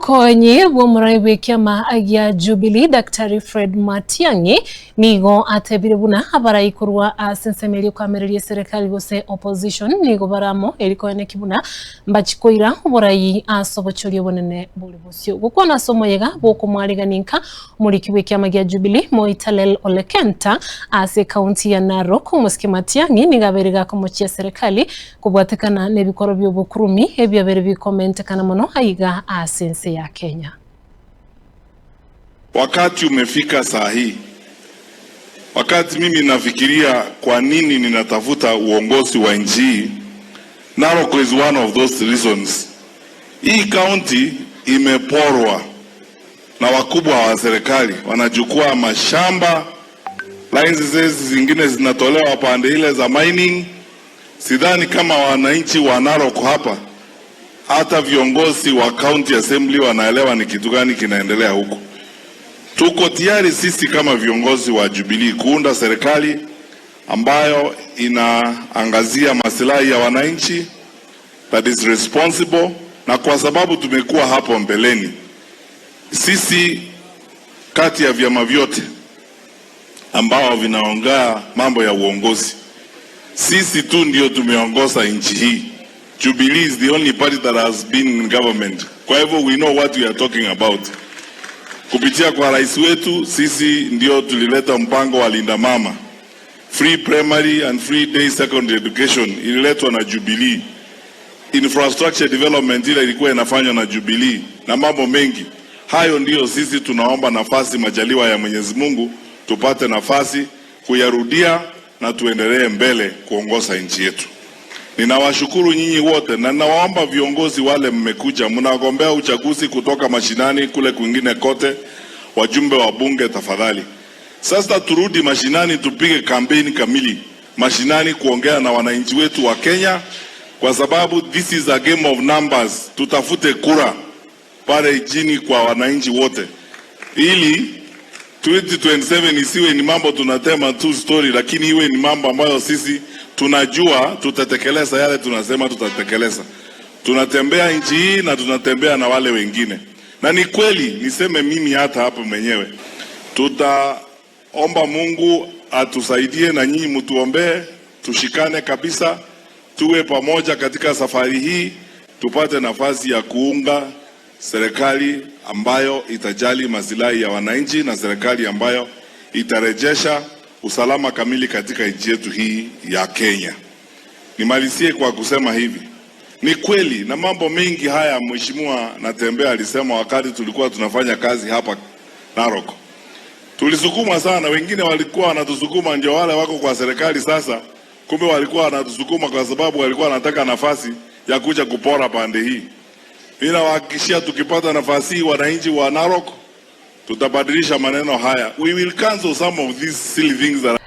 Omokonyi bw'omorai bw'ekiama gia Jubilee Daktari Fred Matiang'i nigo atebire buna abarai korwa ase ensemo eria ekoamereria eserekari gose opposition nigo baramo eri koeneki buna mbachikoira oborai ase obochori obonene bore bosio. Gokwana ase omoyega bw'okomwaregania nka omoriki bw'ekiama gia Jubilee Moitalel Ole Kenta ase ekaunti ya Narok, omosike Matiang'i nigo abeire gakomochia eserekari kobwatekana nebikorwa bi'obokurumi ebiabere bikomentekana mono aiga ase ense ya Kenya. Wakati umefika saa hii, wakati mimi nafikiria kwa nini ninatafuta uongozi wa nchi hii, Narok is one of those reasons. Hii county imeporwa na wakubwa wa serikali, wanachukua mashamba, licenses zingine zinatolewa pande ile za mining. Sidhani kama wananchi wa Narok hapa, hata viongozi wa county assembly wanaelewa ni kitu gani kinaendelea huku. Tuko tayari sisi kama viongozi wa Jubilee kuunda serikali ambayo inaangazia masilahi ya wananchi, that is responsible, na kwa sababu tumekuwa hapo mbeleni, sisi kati ya vyama vyote ambao vinaongea mambo ya uongozi, sisi tu ndio tumeongoza nchi hii. Jubilee is the only party that has been in government. Kwa hivyo we know what we are talking about. Kupitia kwa rais wetu, sisi ndio tulileta mpango wa Linda Mama. Free primary and free day secondary education ililetwa na Jubilee. Infrastructure development ile ilikuwa inafanywa na Jubilee na mambo mengi. Hayo ndiyo sisi tunaomba nafasi, majaliwa ya Mwenyezi Mungu, tupate nafasi kuyarudia na tuendelee mbele kuongoza nchi yetu. Ninawashukuru nyinyi wote na ninawaomba viongozi wale mmekuja, mnagombea uchaguzi kutoka mashinani kule kwingine kote, wajumbe wa bunge, tafadhali. Sasa turudi mashinani, tupige kampeni kamili mashinani, kuongea na wananchi wetu wa Kenya, kwa sababu this is a game of numbers. Tutafute kura pale chini kwa wananchi wote, ili 2027 isiwe ni mambo tunatema tu story, lakini iwe ni mambo ambayo sisi tunajua tutatekeleza yale tunasema tutatekeleza. Tunatembea nchi hii na tunatembea na wale wengine, na ni kweli niseme mimi hata hapa mwenyewe, tutaomba Mungu atusaidie na nyinyi mtuombee, tushikane kabisa, tuwe pamoja katika safari hii, tupate nafasi ya kuunga serikali ambayo itajali masilahi ya wananchi na serikali ambayo itarejesha usalama kamili katika nchi yetu hii ya Kenya. Nimalizie kwa kusema hivi, ni kweli na mambo mengi haya Mheshimiwa Natembeya alisema wakati tulikuwa tunafanya kazi hapa Narok. Tulisukuma sana, wengine walikuwa wanatusukuma ndio wale wako kwa serikali sasa, kumbe walikuwa wanatusukuma kwa sababu walikuwa wanataka nafasi ya kuja kupora pande hii. Mimi nawahakikishia tukipata nafasi hii, wananchi wa Narok, tutabadilisha maneno haya. We will cancel some of these silly things that